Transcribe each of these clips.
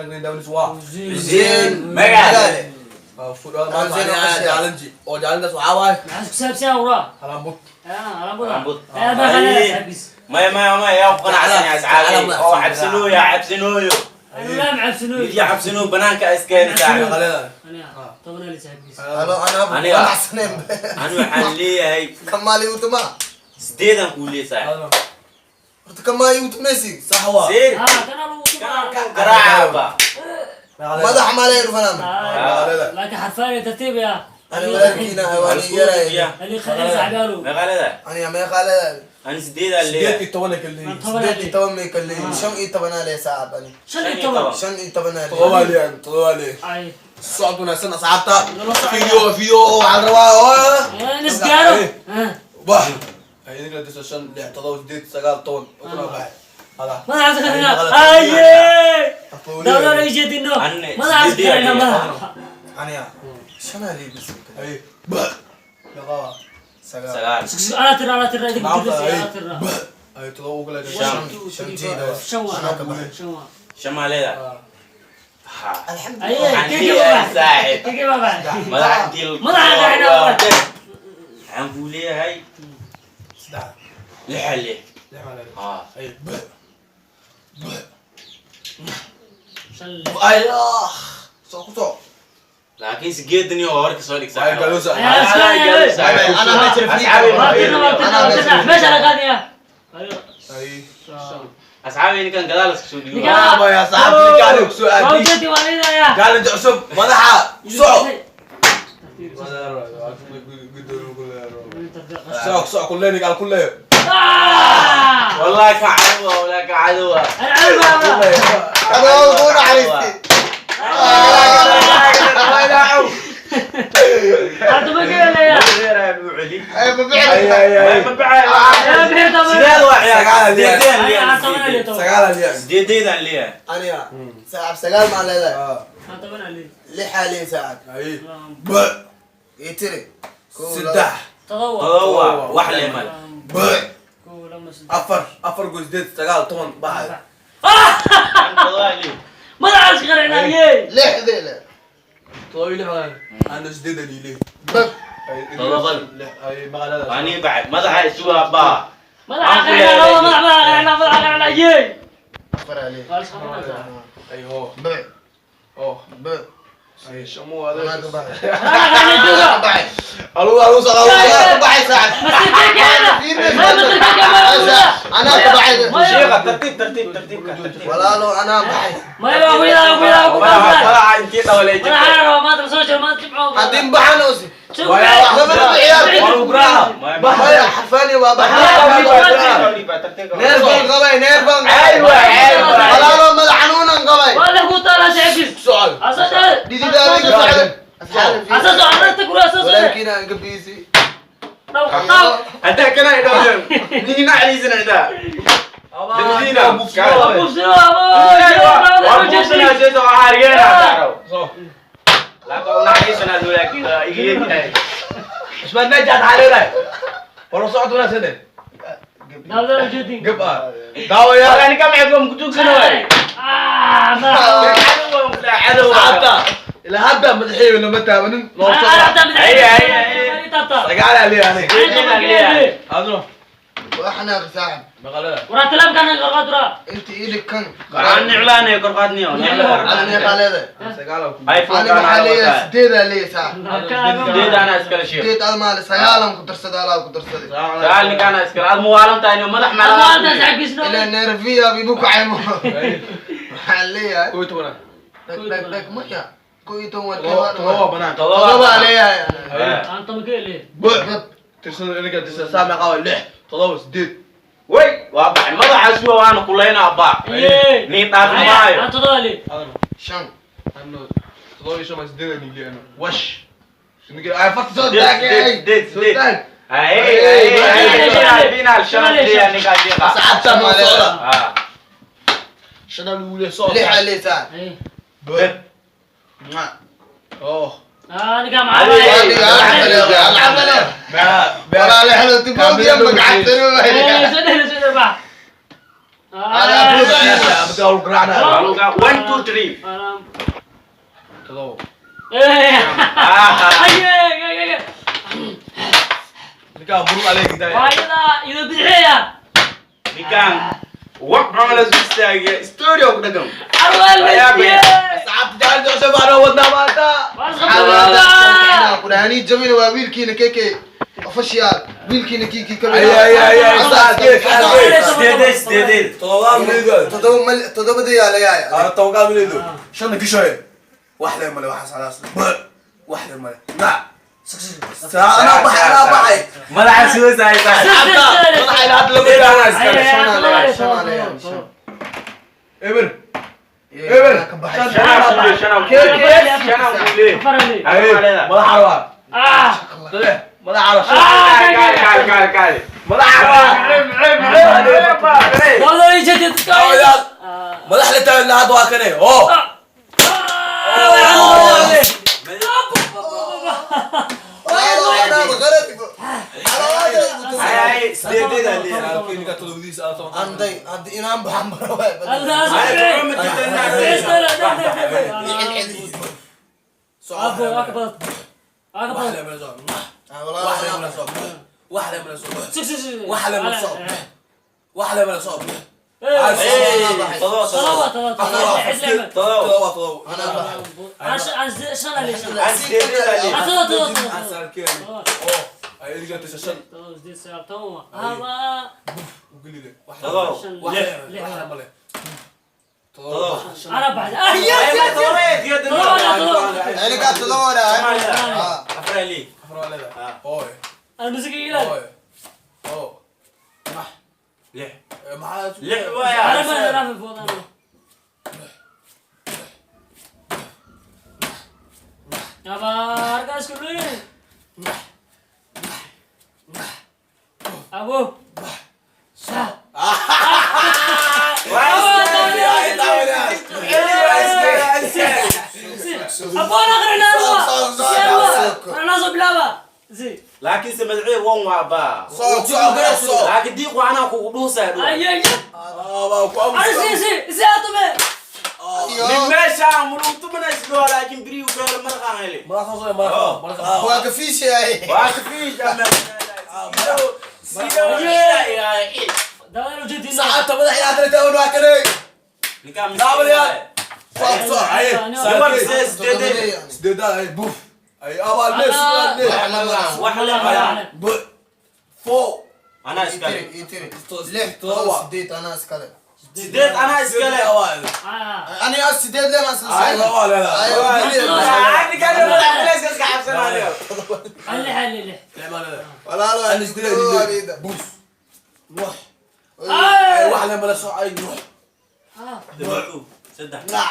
Channel Dawlis waa Xuseen Magaale. Challenge oo challenge waxaa waaye Maxaa ku saabsan yahay waraa? Halambud. Halambud. Ah, ma khala saaxiibkiis. Maya, maya, maya, yaa ku qanacsan yahay asxaabi oo cabsanooyo, cabsanooyo. Ana la macabsanooyo. Midkii cabsanooyo banaanka iskeeni, saaxiib. Ana 10 ali saaxiibkiis. Halo, anaa Aniga. qanacsaneen. Ani waxaan leeyahay Kamaali utuma. 8 kuu leeyahay, saaxiib. Horta kamaali utumeysi. Sax waa. Seer. Ah, kana lagu tumaa. Garaacaba. Madax malee rufanaan. Laakiin xarfaan tartiib ya. Ani walaalkiina hawaani yaray. Ali khayr saaxiibyaalo. Meeqaa leedahay? Aniga meeqaa leedahay? Ani 8 8 leeyahay. iyo 10 kala leeyihiin. 18 may kala leeyihiin. 15 lee saaxib ani. 15. 15 lee. 7 leeyahay, 7 leeyahay. Ay. Socod wanaagsan, asxaabta. Nala socda. Video waxaa la rabaa oo Nisgaaro. Bah ay idinka diso 5, 6, 7, 8, 9, 10 ukuna baxay hada. Madaxa qarina. Aye. Dawlada jeedino. Madaxa qarina madaxa. Aniga shanaa lee bis. Ay bah meeqa? 9. 9. Ana tira, ana tira, idinka tira, ana tira. Bah ay 7 ukula. Shan. Shan jeeda. Shan waa. Anaa ka baxay. Shan waa. 5 maa leedahay? Ha. Alxamdulilah. Aye, Waxaan kiki leeyahay, baba. saaxiib. Kiki baba. Madaxa intii Madaxa qarina. Waxaan kuu leeyahay 3. 6 leh. 6 maa leedahay? Ha. Ay bah bah. Shan. Ay ah, soo ku soo. Laakiin 8 iyo hore kasoo dhig, ay saaxiib. galusa. Anaa meesha Asxaabi. Waa tira, waa tira. Meesha la qaadaya. Ayo. Ay. Asxaabi, ninkan gadaal iska soo dhigo. Ninkan- Maya saaxiib, ninkaan ku soo Waa aadi. ujeedi waa leedahay. Challenge cusub, madaxa soco. Soco, soco kullee, ninkaan kullee. Ah! Wallahi ka cadowa, wallahi ka cadowa. Ana baba. Anaa kuu naxariistay. Hadda ma geelaya. Ay, ma bixi. Ay ay ay. Ya bixi 10. Sideed waa ciyaar. 9 leeyahay. 8 Ay, leeyahay. 10 ali 10. 9 leeyahay. 8 leeyahay. Aniga saaxib 9 maa leedahay? 10 ali. 6 lee saaxib. Ay ba. Ii tiri. 3. 7. 7 wax le mal. Ba. 1, 2, 3. 4, 4 gool, 8, 9, 10 baxay. 7 leeyahay. Madaxa qarina yey. Lixdii le. 7 iyo 6, ana 8 liile. Bab. 7. Ay magaalada. Ani bacay madaxa isugu baa. Madaxa qarina laba madax, madaxa qarina, madaxa qarina yey. 4 lee. Waa isku qarina. Ay ho. Bab. Oh. Bab. Ay shamu. Anaa ka baxay. Madaxa qarina jooga. Anaa ka baxay. Alu alu sala. Anaa ka baxay saaxib. Ma masirka ma Anaa ka baxay. Sheekha, tartiib, tartiib, tartiib, tartiib. Walaalo, anaa baxay. Ma waa ku yaa ku yaa ku Madaxa madaxa madaxa intii dhawalay jirtay. raba maanta soo jiro maanta jimco. Haddii baxan oosi. Maya. Maya xarfaani waa baxay. Neer baan qabay, neer baan qabay. Aywa, aywa. Walaalo, madax xanuunan qabay. Waa la ku taala saaxiibkiis. Socod. Asada. Dhididaada iga socda. Asxaabi. Asada arrinta kula asada. Walaalkiina aan ka biisi. Dhaw dhaw. Hadda kana idhaw nina caliisana idhaa. Dadina. Buufsino abo. Waa buufsana jeeso caarigeena. Soo. Laakiin naxariisana laakiin iga yeeyahay. Usmaan najaad xaleedahay wala socod wanaagsan. Dawlada jeedin. Gab ah daawayaal. Ani kam ceeb ku tuugsana waay. Ah, madaxa. Cadow. Asxaabta, ilaa hadda madaxeyga lama taabanin loo socda. 9 leeyahay aniga adno. Waxna saaxib. Magaalada. Waraa talaabkan qarqadura. Inta ilig kan. Aan niclaanay kor qaadniyo. Ana meeqaa leedahay? 9 ku. iPhone Ani maxaa leeyahay? 8 leeyahay saaxib. 8 ana iskala sheeg. 8 almaale 9 ku darsaday, alaa ku darsaday. 9 ninkaan iskala aad muwaalan tahay madax Maanta mala. saaxiibkiisna. Ilaa neerfiya bibu kacaymo. Waxaan leeyahay 11. Dhag dhag dhag, maya 11. 7 banaan. 7 leeyahay. Aan 10 keele. Bab tirsada inaga tirsan saa meeqa waa? 6, 7, 8. Way waa baxay madaxa suwa waana kulaynaa baa. Yee. Ni dhaafi maayo. Aan 7 le. Adno. 5. Anno 7 iyo 5, 8 nigi ano wash nigi ay farta Soo taag. 8, soo 8. taag. Ay ay ay, final 5 leeyahay ninkaan sheekha. Asxaabta ma socda. Ah. 5 lagu leeyahay soo. 6 leeyahay saaxib. Ay. Bab oh. Ah, ninka Ay, macaa. Alxamdulillah. Ma Walaalo, xelo tibowdiya magacabtani. Soo dheer, soo dheer baa. 1 2 3. Todoba. Aye. Ninkaan buru aleeg daaya. Waayada ido bidixeeya. Ninkaan wax camal isku istaagay story oo ku dhagan. Arwel weydiye. Asxaabta jecel jecel baan oo wadnaa maanta. Qur'aani jabina waa wiilkiina keke official wiilkiina kiki ka Ay ay ay ay Sideed sideed. Todoba milido. Todoba mal todoba diyaa la yaay. Ah todoba milido. Shan kishoy. Wax le male waxa salaas. Wax le male. Na. Ana baxay ana baxay. Madaxa soo saaysa. Madaxa ila hadla ma Eber. Eber. Madaxa waa. Madaxa waa. Kaal kaal. Madaxa waa. Madax la taagan lahaad waa kane. Oo. لكن سمعي وون وابا لكن ديق وانا كوغدوسا ماشي مرو تمنى سلو لكن بريو قال مرقا هلي واقفيش يا واقفيش ساعات مدح يا ترى تاون واكري بوف اي ابا ليش فوق انا اسكال ليه تضوى سديت انا اسكال سديت انا اسكال انا سديت ليه ما لا لا انا كان ولا ليش حبسنا عليه حل حل لا لا لا انا سديت بوف روح اي واحد لما لا سو اي روح صدق لا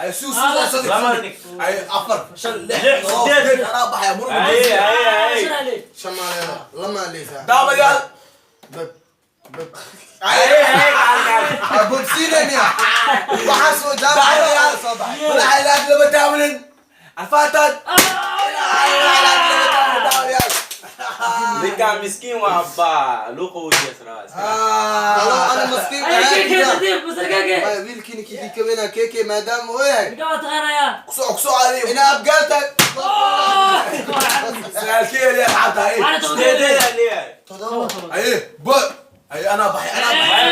اي سو سو صدق اي افر شل لح سديت انا بحيا مرق اي اي اي شمال لما ليس دابا قال بب بب اي اي ابو سينيا وحسو جاب صباح ولا حيلات لما تعملن عفاتت ninkaan miskiin waa abbaa luuqa wejigaas rabaa ana miskiin wiilkiina kiki kabena keke maadaama uu yahay kuso cali ina abgaalta sagaalkee leeyahay xataa ay sideedeeda leeyahay todoba ay bo ay ana baxay ana baxay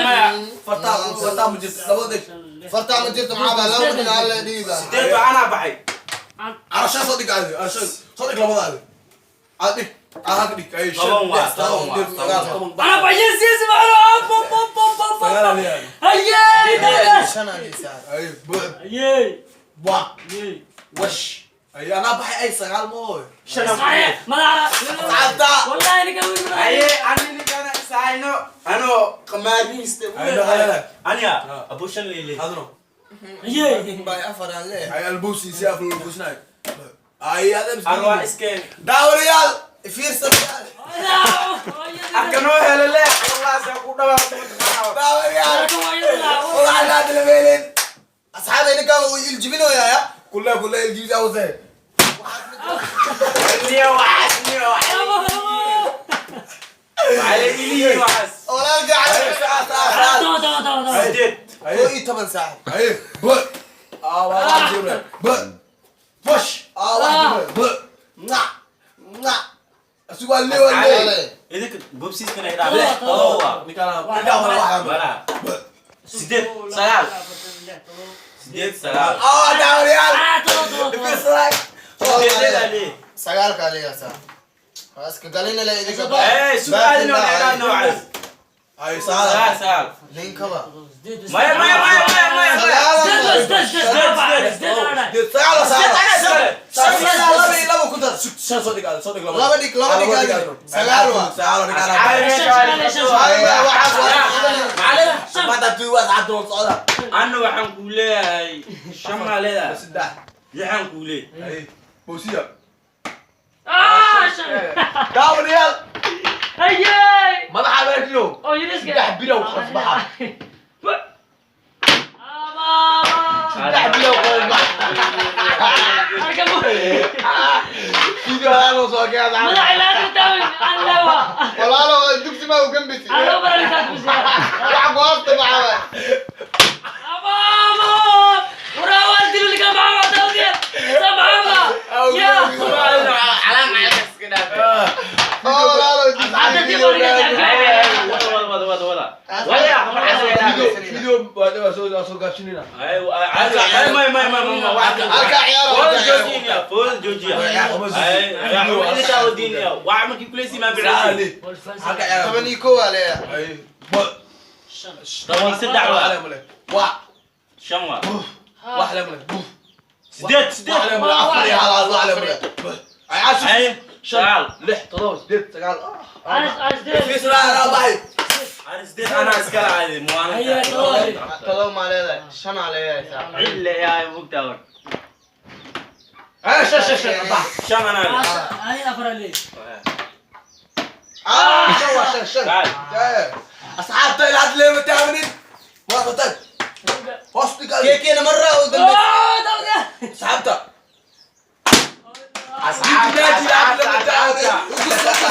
fartaa fartaa ma jirto labada dhig fartaa ma jirto maxaa baa laba dhinac alla dhiiba sideed baa anaa baxay arashaa soo dhig caadi arashaa soo dhig labada caadi caadi dhig ay shan lix toban sagaal toban أنا بعيز زيز معنا بوم بوم بوم بوم sagaal leeyahay هيا shan alisa ay bo هيا wa wash ay ana baxay ay sagaal mooy صحيح ما نعرف xataa والله أنا قوي aye ani ninkana isaayno anoo qamaariiste aniga abu shan leele hadno هيا bay afar aan leeyahay ay albuusi si afro albuusnaay ay adam arwaa iskeen daawadayaal fiirsan arkanoo hele le wallahi ku dhawaaqo daawadayaal wallahi la dilmeelin asxaabay ninkaan uu iljibinoyaa kulla kulla iljiis awse niyo waxaas niyo waxaas على إلي waxaas walaalka تمام تمام تمام Sideed. 11 saaxib. Haye, b waa jibra b push waa jibra b Nac nac. Asugu waa lee, waa lee. Idinka bobsiiskana idhaa. Todoba. Ninkaan ninkaan waa Wala. Sideed. Sagaal. Sideed, sagaal. Daawadayaal. Todoba. Fiirsaday. Sideed ali. Sagaalka leeyahay saaxib. Iska galina le idinka. Eh, su'aal inoo dheeraan noocaas. Haye, Sagaal, sagaal. sagaal. Ninkaba. Maya, maya, maya, maya, maya. Sagaal. Sideed, sagaal, sagaal. Sagaal, laba iyo laba ku dar. Shan soo dhig, soo dhig laba. Laba dhig, laba dhig adiga. Sagaal waa. Sagaal dhig. Asxaabi meesha waa la soo. Ayaga waxaas waa. Macallin. Maanta tuu waa saacad doon socda. Anna waxaan kuu leeyahay shan maa leedahay. Saddex. Lixaan kuu leeyahay. Haye, boosiya. Daawadayaal, madaxa meeshiyo. Saddex bilow qasbaxa. Saddex bilow qasbaxa. Video ahaan oo soo keenay. Walaalo dugsi ma u gambisi. Wax goobta ma cawa. Walaalo dugsi. Wada, wada, wada, wada. Waya, Video, video waa soo gaabsinayna. Ay, ay, maya, maya, maya, maya, wax- Halka ciyaar. Fooda joojiya, fooda joojiya. Ay, inta wadiinaya. Wax markii kuleysi ma Sagaal. bixin. Halka ciyaar. 11 waa leeyahay. Haye, ba. 13 Wax waa. le male. Waa. Shan waa. Wax le male. Buf. Sideed, Wax sideed. le male. Afar iyo hal, wax le male. Ay, cashir. Ay, sagaal. Lix, todoba, sideed, sagaal. Fiirsadaa, anaa baxay. Ani sideed anaa iska lacaday, muwaalinta. Todoba ma leedahay. Shan aa leeyahay saaxib. Cille yahay mugtaa war. Ay, shan, shan, shan, bax. Shan anaa leh. Shan waa shan, shan. Sagaal. Ee, asxaabta ilaad leema taabanin. Waa qabtaan. Hoos dhig adiga. Keekena marra u dambe. Asxaabta. Asxaabta, Naji ilaad leema asxaabta, taabanin. asxaabta.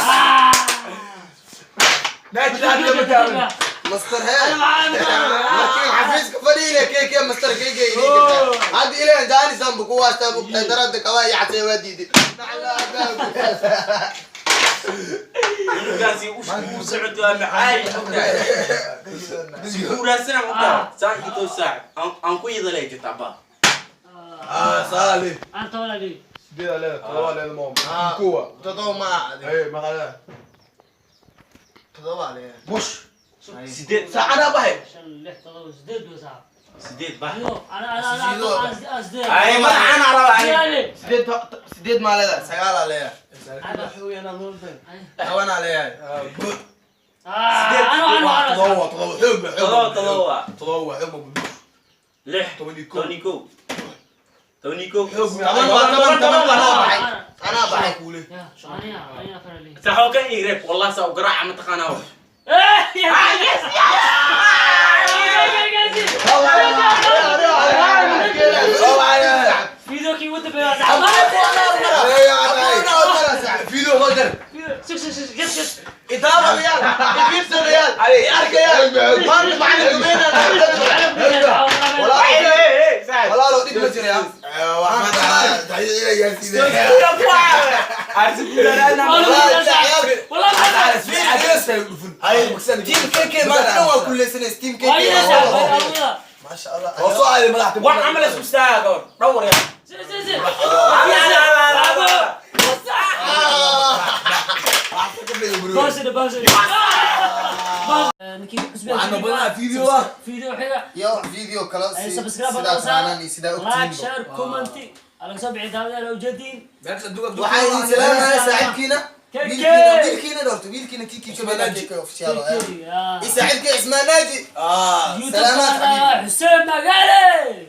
Naji ilaad leema taabanin. Master he. Markii xafiiska fadhiile keeke master keeke ilaa. Hadda ilaa jaani sambu ku waasta bugta darada kawaa yaxsay waa diiday. Ninkaasi u socdo waa maxay mugtaa? Isku raadsana mugtaa? Saan intoo saac. Aan ku idalay jirta abba. Sagaal leh. Sideed aa leedahay, todoba aa leedahay, maama. Kowa. Todoba ma Haye, maxaa leedahay? Todoba leeyahay. Bush. Sideed. Saacadaa baxay. Sideed bah. Ay, madaxaan rabaa ani. Sideed sideed ma leedahay. Sagaal aa leeyahay. Toban aa leeyahay. Todoba, todoba, xoog ba, xoog ba. Todoba, todoba. Todoba, xoog ba. Lix. 11. 11. 11. Xoog ba. Toban waa toban, toban anaa baxay. Anaa baxay. Kuule. Saxoo kan ii reeb, wallah saa u garaaca mataqaanaa wax. Video soo jar. Itaaba real. Ifirsa real. Arkaya. Maanta macallin dumeena. Walaalo dhib ma jira. Team KK maanta waa kuleysanaysa team KK. Ma sha Allah. Wax camal isku istaaga gabadh. Dhawr yaa. Yo video kala si sidaa taqaanaan iyo sidaa ogtihiin. Waxaa idin salaamayaa saaxiibkiina. Wiilkiina wiilkiina dhowrto wiilkiina kiki shabeellaha KK official ah. Iyo saaxiibkii Cismaan Naaji. سلامات حبيبي. حسين مقالي.